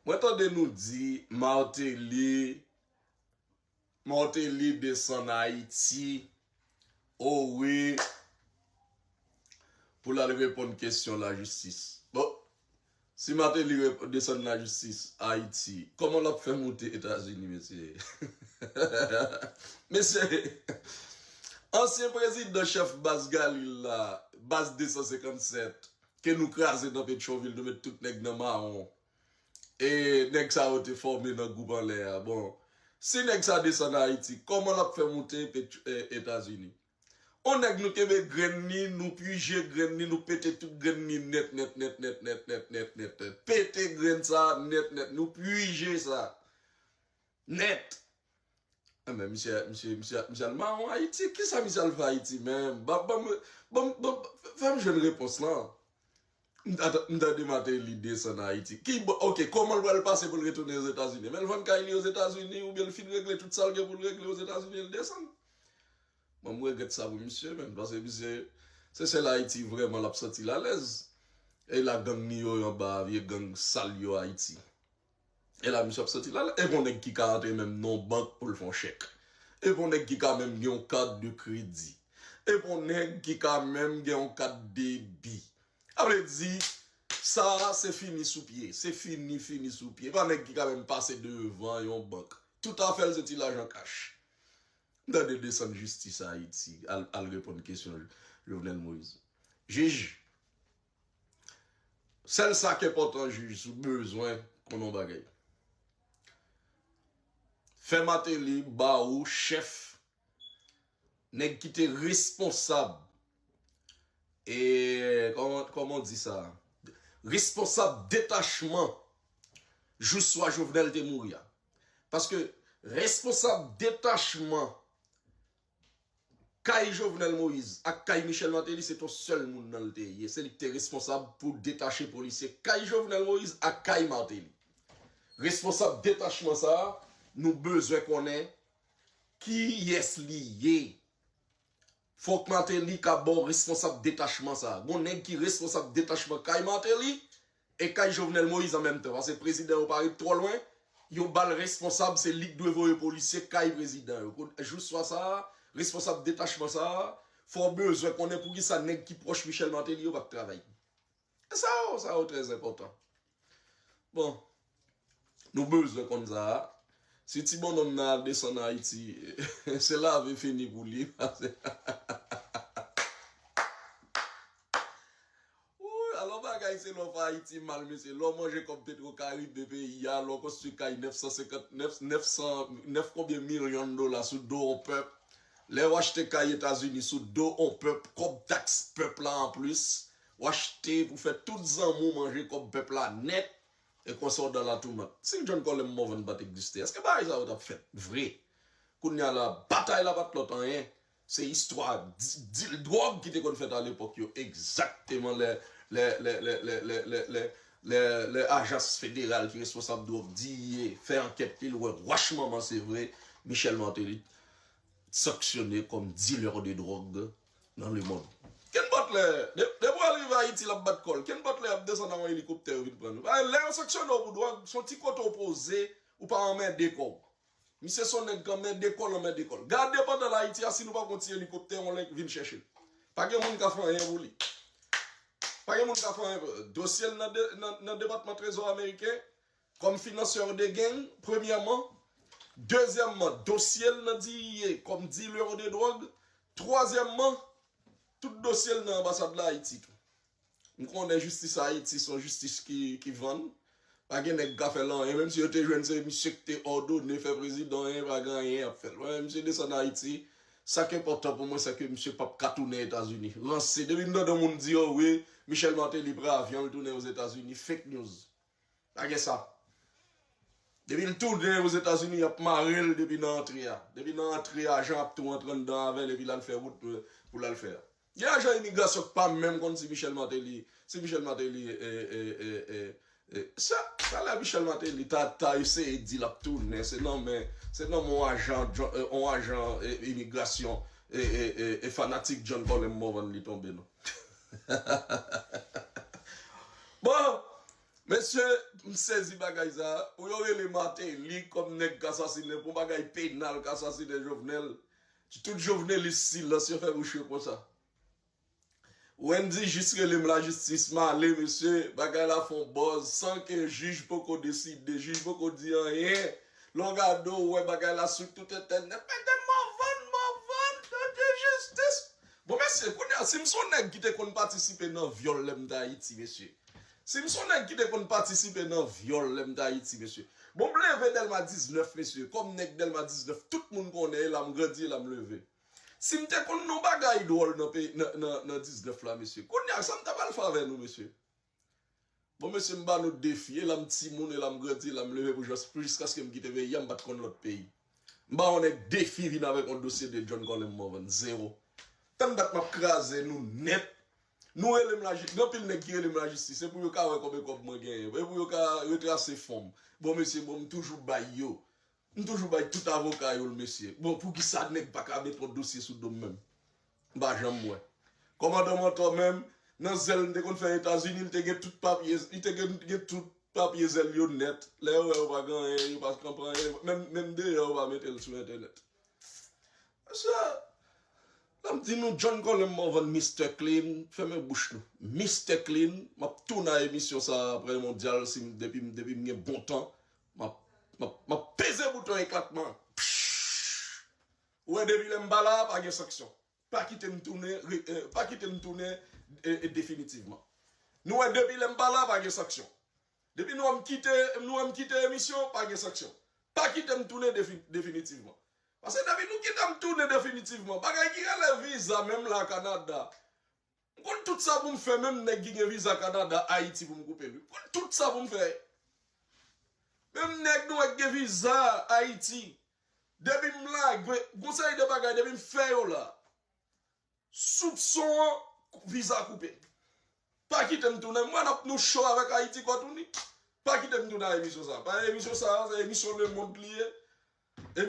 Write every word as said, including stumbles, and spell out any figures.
Mwen tande nou di Martelly, Martelly desann Ayiti, o wi, pou l al reponn kesyon lajistis. Bon, si Martelly rep- desann lajistis Ayiti, kòman l ap fè moute Etazini, mesye? Mesye, ansyen prezidan chèf baz Galil la, baz de san senkann sèt, ke nou kraze nan Petyonvil, nou met tout nèg nan mawon. E nèg sa yo te fòme nan gwoup anlè a. Bon, si nèg sa desann Ayiti, kòman l ap fè moute Pet- e, Etazini? On nèg nou kenbe grenn li, nou pwije grenn li, nou pete tout grenn li nèt, nèt, nèt, nèt, nèt, nèt, nèt, nèt, nèt. Pete grenn sa nèt, nèt, nou pwije sa nèt. Enben, misye, misye, misye, misye al mawon Ayiti. Kisa misye al fè Ayiti menm? Ban, ban, ban, ban, fè m jwenn repons lan. M ta- m tande Martelly desann Ayiti. Ki, bon, ok, kòman l pral pase pou l retounen Ozetazini? Men l vann kay li Ozetazini, oubyen l fin regle tout sa l gen pou l regle Ozetazini, l desann. Mwen, m regrèt sa pou misye, menm, paske misye, se sèl Ayiti vrèman l ap santi l alèz. E la gang li yo anba, vye gang sal yo Ayiti. E la misye ap santi l alèz. E pa on nèg ki ka antre menm nan yon bank pou l fè yon chèk. E pa on nèg ki ka menm gen yon kat de kredi. E pa on nèg ki ka menm gen yon kat debi. A vle di, sa a se fini sou pye. Se fini, fini sou pye. E pa nèg ki ka menm pase devan yon bank. Tout afè l se ti lajan kach. M tande desann jistis Ayiti, al, al reponn kesyon Jovenel Moïse. Jij, sèl sa k enpòtan, jij, si w bezwen konn yon bagay, fè Martelly ba ou chèf, nèg ki te responsab, e, kòman, kòman w di sa? Responsab detachman jou swa Jovenel te mouri a. Paske responsab detachman kay Jovenel Moïse ak kay Michel Martelly, se t on sèl moun nan l te ye. Se li ki te responsab pou detache polisye kay Jovenel Moïse ak kay Martelly. Responsab detachman sa a, nou bezwen konnen kiyès li ye. Fòk Martelly ka ba w responsab detachman sa a. Gon nèg ki responsab detachman kay Martelly e kay Jovenel Moïse an menm tan. Paske prezidan yo pa ret twò lwen. Yo ba l responsab, se li k dwe voye polisye kay prezidan yo. Jou swa sa a, responsab detachman sa a, fò w bezwen konnen poukisa nèg ki pwòch Michel Martelly yo p ap travay. E sa yo, sa yo trè enpòtan. Bon, nou bezwen konn sa a. Si ti bonnonm nan al desann Ayiti, se lave fini pou li. Wouy, alò bagay se lè w fè Ayiti mal, mesye. Lè w manje kòb Petro Karibe peyi a, lè w konstwi kay nèf san senkant, nèf, nèf san, nèf konbyen milyon dola sou do yon pèp. Lè w achte kay Etazini sou do yon pèp, kòb taks pèp la anplis. W achte pou fè tout zanmi w manje kòb pèp la nèt, e konsa w dan latoumant. Si John Colem Morvan pa t egziste, èske bagay sa yo t ap fèt vre? Kounye a la, batay la pa t lòt anyen. Se istwa di- dil dwòg ki te konn fèt alepòk yo, egzakteman lè, lè, lè, lè, lè, lè, lè, lè, lè, lè ajans federal ki responsab dwòg, D E A, fè ankèt li, l wè wach manman se vre, Michel Martelly sanksyone kòm dealer de drogue dans le monde. Ken bòt lè, de- depi w al rive Ayiti, l ap bat kò l. Ken bòt lè y ap desann ak yon elikoptè yo vin pran nou? Lè yo sanksyone w pou dwòg, se yon ti kote w poze, ou pa anmède kò w. Misye se yon nèg k anmède kò l, anmède kò l. Gade pandan l Ayiti a, si nou pa gon ti elikoptè, yon lè vin chèche l. Pa gen moun ka fè anyen pou li. Pa gen moun ka fè anyen pou li. Dosye l nan, de, nan, nan Depatman Trezò ameriken, kòm finansè de gang, premyèman. Dezyèmman, dosye l nan D E A kòm dealer de dwòg. Twazyèmman, tout dosye l nan anbasad la Ayiti tou. M konnen jistis Ayiti se yon jistis ki, ki vann. Pa gen nèg k ka fè l anyen. Menm si yo te jwenn se misye ki te òdone fè prezidan anyen, pa gen anyen y ap fè l. Wè, misye desann Ayiti. Sa k enpòtan pou mwen, se ke misye p ap ka tounen Etazini. Ranse. Depi m tande yon moun di, o wi, Michel Martelly pran avyon l tounen Ozetazini. Fake news. Pa gen sa. Depi l tounen Ozetazini, y ap mare l depi nan antre a. Depi nan antre a, ajan ap tou antre anndan avè l epi l al fè wout, euh, pou l al fè a. Gen ajan imigrasyon k pa menm konn si Michel Martelly, si Michel Martelly, e, e, e, e, e, sa, sa lè Michel Martelly ta, ta eseye di l ap tounen, se nan men, se nan men yon ajan, John- e, yon ajan, e, imigrasyon, e, e, e, e fanatik John Colem Morvan li tonbe, non. Bon, Mesye, m sezi bagay sa. Pou yo rele Martelly kòm nèg k asasinen, pou bagay penal k asasinen Jovenel. Tout Jovenelis silans yo fè bouch yo konsa. Wendy jis rele m lajistis, m ale, mesye, bagay la fè yon buzz, san ke jij poko deside, jij poko di anyen. Lè w gade w wè bagay la sou tout entènèt, mete Morvan, Morvan, mete jistis. Bon, mesye, kounye a, si m se yon nèg ki te konn patisipe nan vyòl lè m t Ayiti, mesye. Si m se yon nèg ki te konn patisipe nan vyòl lè m t Ayiti, mesye. Bon, m leve Dèlma diznèf, mesye. Kòm nèg Dèlma diznèf, tout moun konnen, e la m grandi, e la m leve. Si m te konn yon bagay dwòl nan, peyi, nan, nan, nan diznèf la, mesye, kounye a, sa m ta pral fè avè nou, mesye? Bon, mesye, m ba nou defi, e la m timoun, e la m grandi, e la m leve pou jis, pou jiskaske m kite peyi a, m pa t konn lòt peyi. M ba yon nèg defi vin avèk yon dosye de John Colem Morvan, zewo. Tann dat m ap kraze nou nèt. Nou rele m lajistis, gen anpil nèg ki rele m lajistis, se pou yo ka wè konbyen kòb mwen genyen, e pou yo ka retrase fon m. Bon, mesye, bon, m toujou bay yo. M toujou bay tout avoka yo l, mesye. Bon, poukisa nèg pa ka met yon dosye sou do m menm? M pa janm wè. Kòmandan Mantò menm, nan zèl m te konn fè Etazini, li te gen tout papye, li te gen, gen tout papye zèl yo nèt. Lè yo wè yo pa gen anyen, yo pa konprann anyen, menm, menm deyò yo pa mete l sou entènèt. Mesye, lè m di nou John Colem Morvan, Mister Clean, fèmen bouch nou. Mister Clean, m ap tounen emisyon sa a apre mondyal, si m, depi, depi m gen bon tan, m ap, m ap, m ap peze bouton eklatman. Psh! Ou wè, depi lè m pa la, pa gen sanksyon. Pa kite m tounen, re- eh, pa kite m tounen, eh, eh, definitivman. Nou wè, depi lè m pa la, pa gen sanksyon. Depi nou wè m kite, nou wè m kite emisyon, pa gen sanksyon. Pa kite m tounen defi- definitivman. Paske depi nou kite m tounen definitivman, bagay ki rele viza, menm la Kanada. M konn tout sa pou m fè, menm nèg ki gen viza Kanada, Ayiti pou m koupe l wi. M konn tout sa pou m fè. Menm nèg nou wè k gen viza Ayiti, depi m la, gwe- gon seri de bagay, depi m fè yo la, soupson an, viza koupe. Pa kite m tounen, m wè n ap nou cho avèk Ayiti Kòtouni. Pa kite m tounen a emisyon sa. Pa emisyon sa, se emisyon lemonn li ye. E